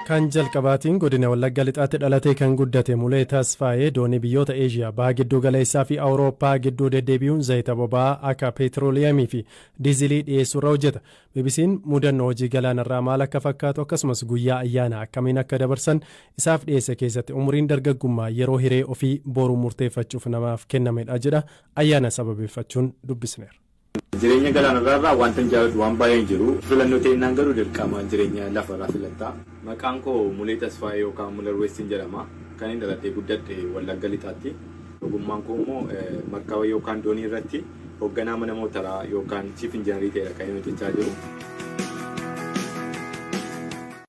Kan jalqabaatiin godina Wallagga Lixaatti dhalatee kan guddate Mulee Tasfaayee doonii biyyoota Eeshiyaa baha gidduu galeessaa fi Awurooppaa gidduu deddeebi'uun zayita boba'aa akka peetirooliyamii fi diizilii dhiyeessuurra hojjeta. BBC'n mudannoo hojii galaanarraa maal akka fakkaatu, akkasumas guyyaa ayyaanaa akkamiin akka dabarsan isaaf dhiyeesse keessatti, umuriin dargaggummaa yeroo hiree ofii boruu murteeffachuuf namaaf kennamedha jedha, ayyaana sababeeffachuun dubbisneera. Jireenya galaanarraa irraa wanta hin jaalladhu waan baay'een jiru. Filannoo ta'ennaan garuu dirqama jireenya lafarraa filatta. Maqaan koo Mulee Tasfaayee yookaan Mular Weestiin jedhama. Kan hin dhaladhee guddadhe Wallagga Lixaatti. Ogummaan koo immoo markaba yookaan doonii irratti hoogganaa mana mootaraa yookaan chief engineer ta'edha kan inni hojjechaa jiru.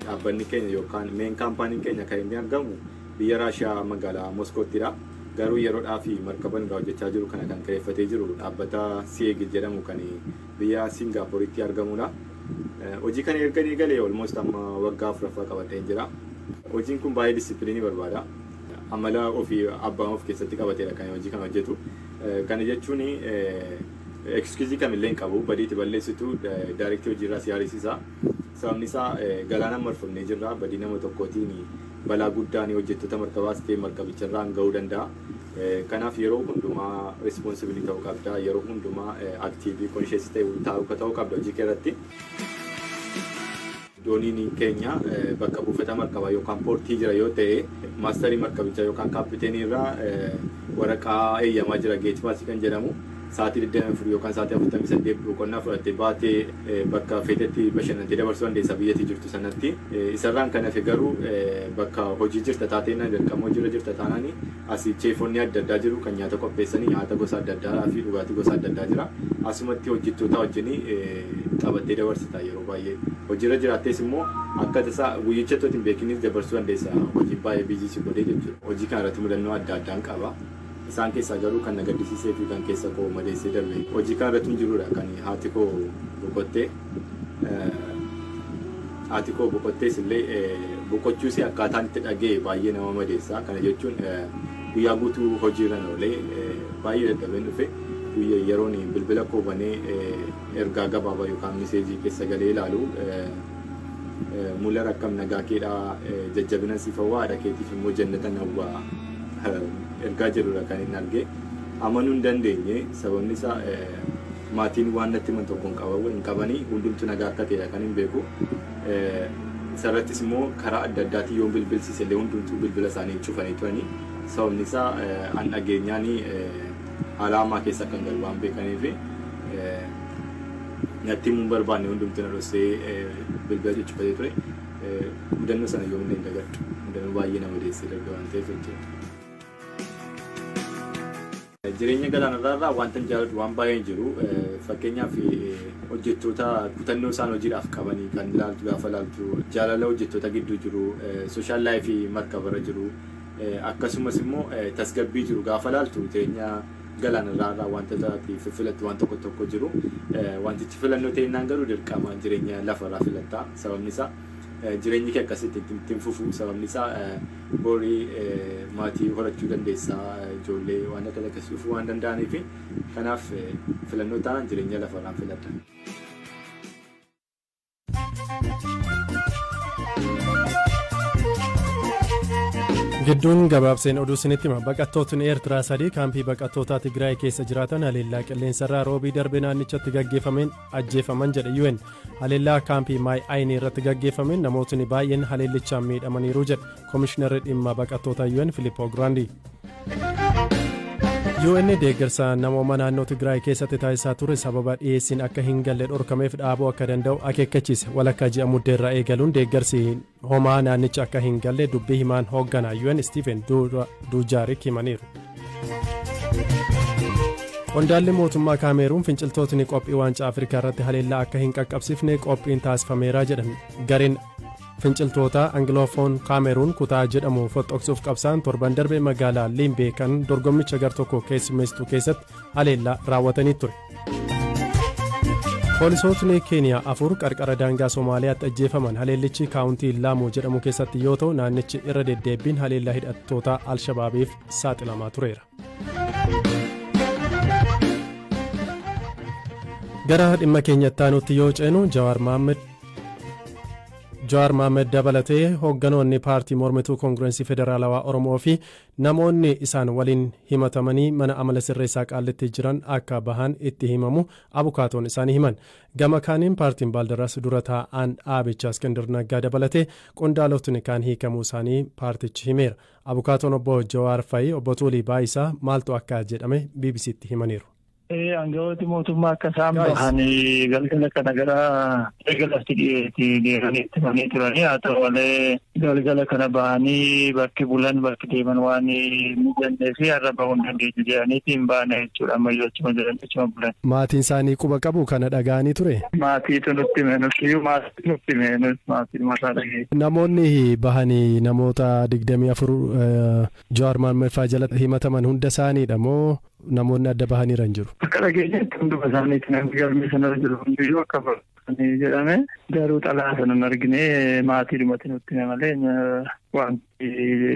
Dhaabbanni keenya yookaan main kaampaaniin keenya kan inni argamu biyya Raashiyaa magaalaa Moskoottidha. Garuu yeroodhaa fi markaba irraa hojjechaa jiru kana kan kireeffatee jiru dhaabbata Seagull jedhamu kan biyya Singaappooritti argamudha. Hojii kana erga eegalee almost amma waggaa 4ffaa qabadheen jira. Hojiin kun baay'ee discipline barbaada. Amala ofii abbaan of keessatti qabateedha kan hojii kana hojjetu. Kana jechuun excuse kamillee hin qabu. Badiitti balleessitu direct hojiirraa si harisiisa. Sababni isaa galaana marfamnee jirra. Badii nama tokkootiin balaa guddaan hojjettoota markabaas ta'e markabicharraan gahuu danda'a. Kanaaf yeroo hundumaa responsible ta'uu qabda. Yeroo hundumaa active conscious ta'uu qabda hojii kee irratti. Dooniin keenya bakka buufata markabaa yookaan port jira yoo ta'e, master markabichaa yookaan kaapiteenii irraa waraqaa eeyyamaa jira, gate pass kan jedhamu. Sa'aatii 24 yookaan sa'aatii 48 boqonnaa fudhattee baatee bakka feetetti bashannantee dabarsuu dandeessa biyyatti jirtu sanatti. Isarraan kan hafe garuu bakka hojii jirta taateen, dirqama hojiirra jirta taanaan, asii chefonni adda addaa jiru kan nyaata qopheessanii, nyaata gosa adda addaa fi dhugaatii gosa adda addaa jira. Asumatti hojjettoota wajjin taphattee dabarsita yeroo baay'ee. Hojiirra jiraattees immoo akka tasaa guyyicha hin beekinis dabarsuu dandeessa, hojiin baay'ee busy si godhee jechuudha. Hojii kana irratti mudannoo adda addaan qaba. Isaan keessaa garuu kan na gaddisiisee fi kan keessa koo madeessee darbe hojii kana irratti hin jirudha kan haati koo boqottee. Haati koo boqottees illee boqochuus akkaataan itti dhaga'e baay'ee nama madeessa. Kana jechuun guyyaa guutuu hojiirra oolee baay'ee dadhabeen dhufe, guyyaa yeroon bilbila koo banee ergaa gabaabaa yookaan message keessa galee ilaalu, "Mular, akkam nagaa keedhaa? Jajjabina siif hawwaa, haadha keetiif immoo jannata hawwaa," ergaa jedhudha kan inni arge. Amanuu hin dandeenye. Sababni isaa maatiin waan natti himan tokko hin qabanii, hundumtu nagaa akka ta'edha kan hin beeku. Isarrattis immoo karaa adda addaatiin yoon bilbilsiise illee hundumtuu bilbila isaanii cufanii turanii, sababni isaa an dhageenyaan haala hamaa keessa akkan galu waan beekaniif natti himuu hin barbaanne, hundumtuu na dhossee bilbila cuccufatee ture. Mudannoo sana yoomillee hin dagadhu. Mudannoo baay'ee nama deessee darbe waan ta'eef jechuudha. Jireenya galaanarraa irraa wanta hin jaalladhu waan baay'een jiru. Fakkeenyaaf hojjettoota kutannoo isaan hojiidhaaf qabanii kan ilaaltu gaafa ilaaltu, jaalala hojjettoota gidduu jiru, social life markabarra jiru, akkasumas immoo tasgabbii jiru gaafa ilaaltu, jireenya galaanarraa irraa wanta filattu waan tokko tokko jiru. Wantichi filannoo ta'ennaan garuu dirqama jireenya lafarraa filatta. Sababni isaa jireenyi kee akkasitti ittiin fufu. Sababni isaa borii maatii horachuu dandeessaa, ijoollee waan akka akkasii dhufuu waan danda'aniif, kanaaf filannoo taanaan jireenya lafarraan filadha. Gidduun gabaabseen oduu isinitti hima. Baqattootni Eertiraa 3 kaampii baqattootaa Tigraay keessa jiraatan haleellaa qilleensarraa roobii darbe naannichatti gaggeeffameen ajjeefaman jedhe UN. Haleellaa kaampii Maay Ayinii irratti gaggeeffameen namootni baay'een haleellichaan miidhamaniiru jedhe Koomishinarri dhimma baqattoota UN Filippoo Giraandii. UN deeggarsa namooma naannoo Tigraay keessatti taasisaa ture sababa dhiyeessiin akka hin galle dhorkameef dhaabuu akka danda'u akeekkachiise. Walakkaa ji'a muddeerraa eegaluun deeggarsi homaa naannicha akka hin galle dubbii himaan hoogganaa UN Stephen Duujaarik himaniiru. Qondaalli mootummaa Kaameeruun finciltootni qophii waancaa Afrikaa irratti haleellaa akka hin qaqqabsiifne qophiin taasifameera jedhan. Gareen finciltoota Anglophone Kaameruun kutaa jedhamu foxoqsuuf qabsaan torban darbe magaalaa Liimbee kan dorgommicha gar tokko keessummeessitu keessatti haleellaa raawwatanii ture. Poolisootni Keeniyaa 4 qarqara daangaa Somaaliyaatti ajjeefaman. Haleellichi kaawuntii Laamuu jedhamu keessatti yoo ta'u, naannichi irra deddeebbiin haleellaa hidhattoota Alshabaabiif saaxilamaa tureera. Gara dhimma keenyatti aanutti yoo ceenu, Jawaar Mohaammed Jawaar Mohaammed dabalatee hoogganoonni paartii mormituu Koongirensii Federaalawaa Oromoo fi namoonni isaan waliin himatamanii mana amala sirreessaa Qaallitti jiran akka bahan itti himamu abukaatoon isaanii himan. Gama kaaniin, paartiin Baaldaraas dura taa'aan dhaabichaa Iskindir Naggaa dabalatee qondaalotni kaan hiikamuu isaanii paartichi himeera. Abukaatoon obbo Jawaar fa'i, obbo Tuulii Baayisaa, maaltu akka jedhame BBCtti himaniiru. Aangawooti mootummaa akka isaan bahanii galgala kana gara erga lafti dhiyeetti deemanii itti himanii turanii. Haa ta'u malee, galgala kana bahanii bakki bulan, bakki deeman waan mijannee fi har'a bahuu hin dandeenyu jedhaniiti hin baane jechuudha. Ammayyuu achuma jiran, achuma bulan. Maatiin isaanii quba qabu, kana dhaga'anii ture? Maatiitu nutti hime, nutti maatii nutti hime, nuti maatii mataa dhageesse. Namoonni bahanii namoota 24 Jawaar Mohaammed fa'aa jala himataman hunda isaaniidha moo namoonni adda bahaniiran jiru? Akka dhageenyetti hunduma isaaniiti. Namni galmee sanarra jiru hundiyyuu akka bahanii jedhame. Garuu xalaa sana hin argine, maatiidhumatti nutti hime malee wanti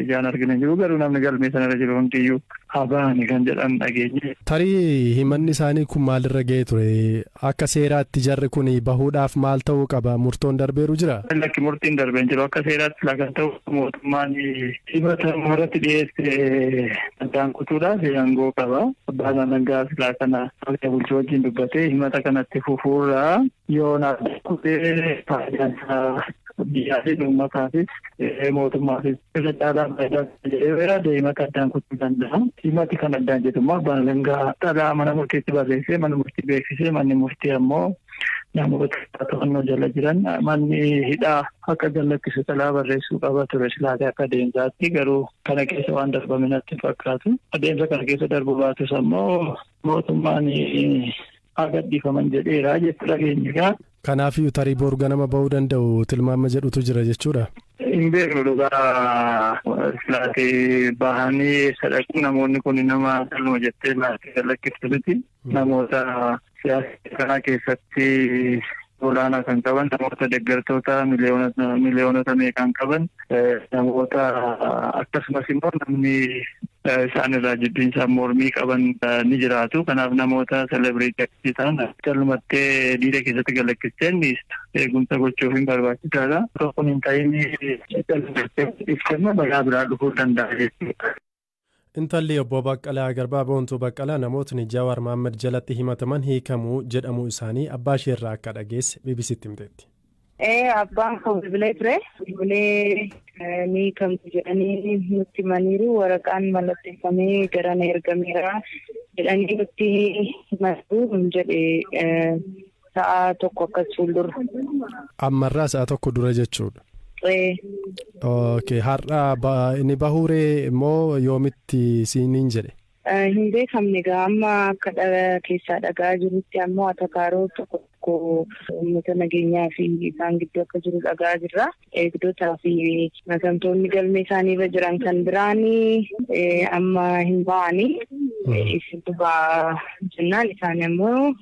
ijaan argine hin jiru. Garuu namni galmee sanarra jiru hundiyyuu haa bahani kan jedhan dhageenye. Tarii himanni isaanii kun maalirra ga'ee ture? Akka seeraatti jarri kun bahuudhaaf maal ta'uu qaba? Murtoon darbeeru jira? Lakki, murtiin darbee hin jiru. Akka seeraatti silaa kan ta'u mootummaan himata irratti dhiyeesse addaan kutuudhaaf aangoo qaba. Abbaan alangaa silaa kana bulchuu wajjin dubbatee himata kanatti fufuurraa yoo addaan kutee faayidaan isaa biyyaafis, uummataafis, mootummaafis irra caalaa faayidaa jedhee yaade himata addaan kutuu danda'a. Himati kan addaan jedhu immoo abbaan alangaa xalaa mana murtiitti barreessee, mana murtii beeksisee, manni murtii ammoo namoota to'annoo jala jiran manni hidhaa akka gallakkisu xalaa barreessuu qaba ture silaatee akka adeemsaatti. Garuu kana keessa waan darbame natti fakkaatu. Adeemsa kana keessa darbu baatus ammoo mootummaan haa gadhiifaman jedheera jechuu dhageenya. Kanaafiyyuu tarii boru ganama bahuu danda'u tilmaama jedhutu jira jechuudha. Hin beeknu dhugaa. Silaatee bahanii eessa dhaqu? Namoonni kun nama caluma jettee laatee gallakkiftu miti. Namoota siyaasa kanaa keessatti olaanaa kan qaban, namoota deeggartoota miliyoonota meeqaan qaban, namoota akkasumas immoo namni isaan irraa jibbiinsa mormii qaban ni jiraatu. Kanaaf namoota celebrity akkasii ta'an callumattee diida keessatti galakkisteen dhiista. Eegumsa gochuuf hin barbaachisaadha. Kun hin ta'in callumattee dhiifte balaa biraa dhufuu danda'a jechuudha. Intalli obbo Baqqalaa Garbaa, Boontuu Baqqalaa, namootni Jawaar Mohaammed jalatti himataman hiikamuu jedhamuu isaanii abbaa isheerraa akka dhageesse BBCtti himteetti. Abbaan koo bilbilee ture. Bilbilee ni hiikamtu jedhanii nutti himaniiru. Waraqaan mallatteeffamee garana ergameera jedhanii nutti himaniiru hin jedhe sa'a 1 akkas fuuldura. Ammarraa sa'a 1 dura jechuudha. Okay, har'a inni bahuuree immoo yoomitti siiniin jedhe? Hin beekamne egaa. Amma akka keessaa dhagaa jirutti ammoo atakaaroo tokko tokko uummata nageenyaa fi isaan gidduu akka jiru dhagaa jirra. Eegdotaa fi makamtoonni galmee isaaniirra jiran kan biraanii amma hin ba'anii, isintu ba'a jennaan isaan ammoo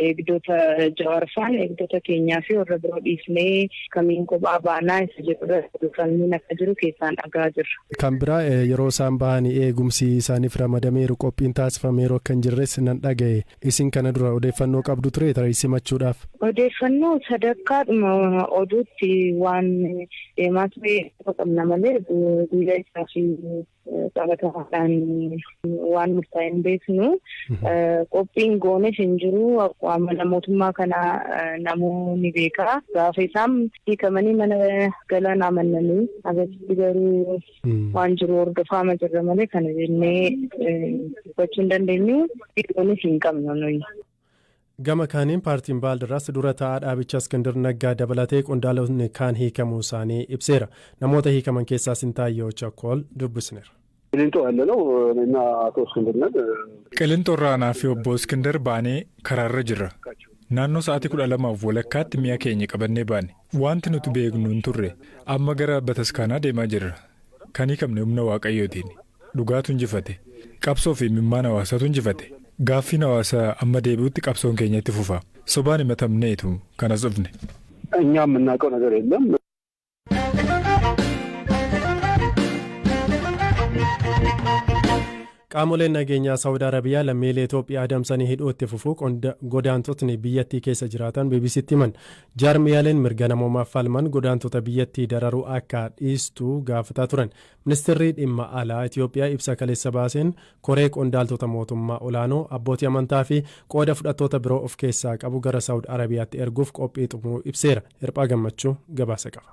eegdota Jawaarfaan eegdota keenyaa fi warra biroo dhiisnee kamiin kophaa baanaa isa jedhurra falmiin akka jiru keessaan dhagaa jirra. Kan biraa, yeroo isaan bahanii eegumsi isaaniif ramadameeru, qophiin taasifameeru akka hin jirres nan dhagaye. Isin kana dura odeeffannoo qabdu ture tarii simachuudhaaf? Odeeffannoo sadarkaadhuma oduutti waan deemaa ture qabna malee guyyaa isaa fi qabatamaadhaan waan murtaa'e hin beeknu. Qophiin goones hin jiru. Amala mootummaa kana namuu ni beeka. Gaafa isaan hiikamanii mana galan amannanii agasitti garuu waan jiru hordofaama jirra malee kana jennee dubbachuu hin dandeenyu. Goones hin qabnu nuyi. Gama kaaniin, paartiin Baaldaraas dura taa'aa dhaabicha Iskindir Naggaa dabalatee qondaalotni kaan hiikamuu isaanii ibseera. Namoota hiikaman keessaa Sintaayyoo Chakkool dubbisneera. ቂሊንጦ ያለ ነው እኔና አቶ እስክንድር ነን። Qilinxoorraa anaa fi obbo Iskindar baanee karaarra jirra. Naannoo sa'aatii 12:30tti mi'a keenya qabannee baane. Wanti nuti beeknu hin turre. Amma gara bataskaanaa deemaa jirra. Kan hiikamne humna Waaqayyootiin. Dhugaatu injifate. Qabsoo fi imimmaan hawaasaatu injifate. Gaaffiin hawaasaa amma deebi'utti qabsoon keenya itti fufa. Sobaan himatamneetu kanas dhufne. እኛ የምናውቀው ነገር የለም። Qaamoleen nageenyaa Saawud Arabiyaa lammiilee Itoophiyaa adamsanii hidhuu itti fufuu godaantotni biyyattii keessa jiraatan BBCtti himan. Jaarmiyaaleen mirga namoomaaf falman godaantota biyyattii dararuu akka dhiistu gaafataa turan. Ministeerri dhimma alaa Itoophiyaa ibsa kaleessa baaseen koree qondaaltota mootummaa olaanoo, abbootii amantaa fi qooda fudhattoota biroo of keessaa qabu gara Saawud Arabiyaatti erguuf qophii xumuruu ibseera. Hirphaa Gammachuu gabaasa qaba.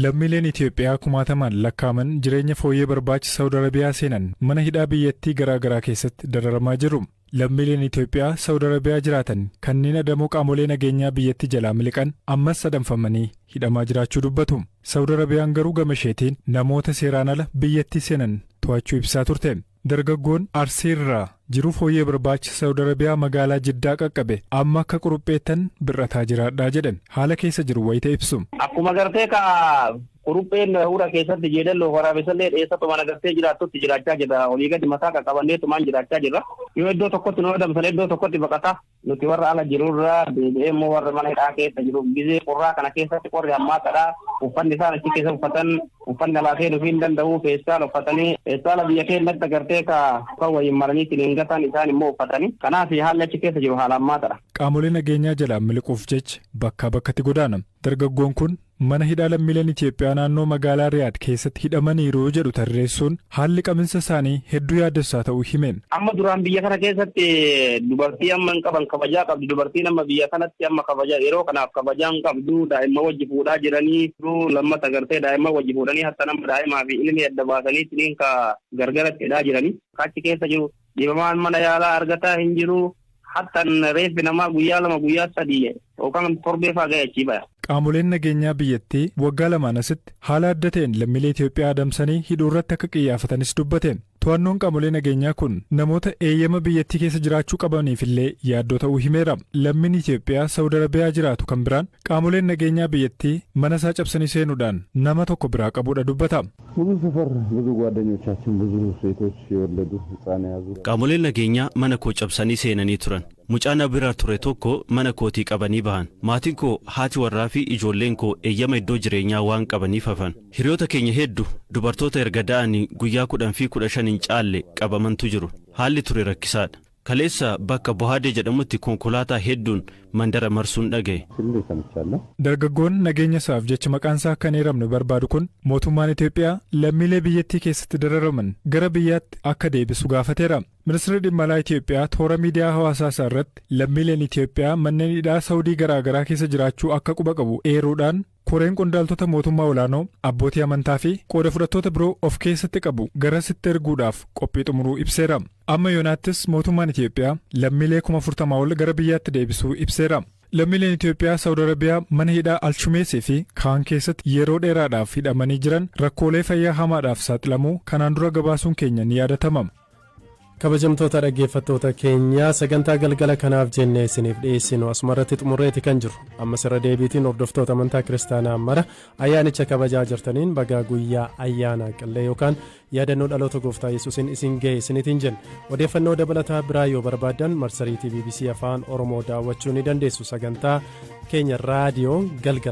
Lammiileen Itoophiyaa kumaatamaan lakkaa'aman jireenya fooyyee barbaacha Saawud Arabiyaa seenan mana hidhaa biyyattii garaa garaa keessatti dararamaa jiru. Lammiileen Itoophiyaa Saawud Arabiyaa jiraatan kanneen adamoo qaamolee nageenyaa biyyattii jalaa miliqan ammas adamfamanii hidhamaa jiraachuu dubbatu. Saawud Arabiyaan garuu gama isheetiin namoota seeraan ala biyyattii seenan to'achuu ibsaa turte. Dargaggoon Arsiirraa jiruu fooyyee barbaacha Saawud Arabiyaa magaalaa Jiddaa qaqqabe amma akka qurupheettan bir'ataa jiraadhaa jedhe haala keessa jiru wayita ibsu. Akkuma gartee ka qurupheen hura keessatti jeedaloo waraabessallee dheessatumaan agartee jiraattutti jiraachaa jirra. Olii gadi mataa qaqqabanneetumaan jiraachaa jirra. Yoo iddoo tokkotti nu adamsan iddoo tokkotti baqata. Nuti warra ala jirurraa deebi'ee immoo warra mana hidhaa keessa jiru. Gizee qorraa kana keessatti qorri hammaataadha. Uffanni isaan achi keessa uffatan uffanni alaa seenuu hin danda'u. Feestaala uffatanii feestaala biyya keenyatti agartee ka kan waliin maranii ittiin gatan isaan immoo uffatanii. Kanaaf haalli achi keessa jiru haala hammaataadha. Qaamolee nageenyaa jalaa miliquuf jecha bakkaa bakkatti godaana. Dargaggoon kun mana hidhaa lammiileen Itoophiyaa naannoo magaalaa Riyaad keessatti hidhamaniiru jedhu tarreessuun haalli qabinsa isaanii hedduu yaaddessaa ta'uu hime. Amma duraan biyya kana keessatti dubartii amma hin qaban kabajaa qabdu. Dubartiin amma biyya kanatti amma kabajaa yeroo kanaaf kabajaa hin qabdu. Daa'imman wajji fuudhaa jiranii lammata agartee daa'imman wajji fuudhanii hatta nama daa'imaa fi ilmi adda baasanii ittiin ka gargaratti hidhaa jiranii. Achi keessa jiru dhibamaan mana yaalaa argataa hin jiru. Hattan reeffi namaa guyyaa 2 guyyaa 3 yookaan torbee fa'aa ga'e achii baya. Qaamoleen nageenyaa biyyattii waggaa lamaan asitti haala adda ta'een lammiilee Itoophiyaa adamsanii hidhuu irratti akka qiyyaafatanis dubbate. To'annoon qaamolee nageenyaa kun namoota eeyyama biyyattii keessa jiraachuu qabaniif illee yaaddoo ta'uu himeera. Lammiin Itoophiyaa Saawud Arabiyaa jiraatu kan biraan qaamoleen nageenyaa biyyattii mana isaa cabsanii seenuudhaan nama tokko biraa qabuudha dubbata. ብዙ ሰፈር ብዙ ጓደኞቻችን ብዙ ሴቶች የወለዱ ህፃን የያዙ Qaamoleen nageenyaa mana koo cabsanii seenanii turan. Mucaa na bira ture tokko mana kootii qabanii bahan. Maatiin koo, haati warraa fi ijoolleen koo eeyyama iddoo jireenyaa waan qabaniif hafan. Hiriyoota keenya hedduu dubartoota erga da'anii guyyaa 10 fi 15 hin caalle qabamantu jiru. Haalli ture rakkisaadha. Kaleessa bakka Bohaadee jedhamutti konkolaataa hedduun mandara marsuun dhaga'e. ሲል ሰምቻለሁ። Dargaggoon nageenya isaaf jecha maqaan isaa akka hin eeramne barbaadu kun mootummaan Itoophiyaa lammiilee biyyattii keessatti dararaman gara biyyaatti akka deebisu gaafateera. Ministeerri dhimma alaa Itoophiyaa toora miidiyaa hawaasaa isaa irratti lammiileen Itoophiyaa manneen hidhaa Saawudii garaa garaa keessa jiraachuu akka quba qabu eeruudhaan koreen qondaaltota mootummaa olaanoo, abbootii amantaa fi qooda fudhattoota biroo of keessatti qabu garasitti erguudhaaf qophii xumuruu ibseera. Amma yoonaattis mootummaan Itoophiyaa lammiilee 40,000 ol gara biyyaatti deebisuu ibseera. Lammiileen Itoophiyaa Saawud Arabiyaa mana hidhaa Alshumeesii fi kaan keessatti yeroo dheeraadhaaf hidhamanii jiran rakkoolee fayyaa hamaadhaaf saaxilamuu kanaan dura gabaasuun keenya ni yaadatama. Kabajamtoota dhaggeeffattoota keenyaa, sagantaa galgala kanaaf jennee isiniif dhiyeessinu asuma irratti xumurreeti kan jiru. Ammas irra deebiitiin hordoftoota amantaa kiristaanaa mara ayyaanicha kabajaa jirtaniin bagaa guyyaa ayyaana qillee yookaan yaadannoo dhaloota gooftaa Yesuusin isin ga'e isinitiin jenna. Odeeffannoo dabalataa biraa yoo barbaaddan marsariitii BBC Afaan Oromoo daawwachuu ni dandeessu. Sagantaa keenya raadiyoo galgala.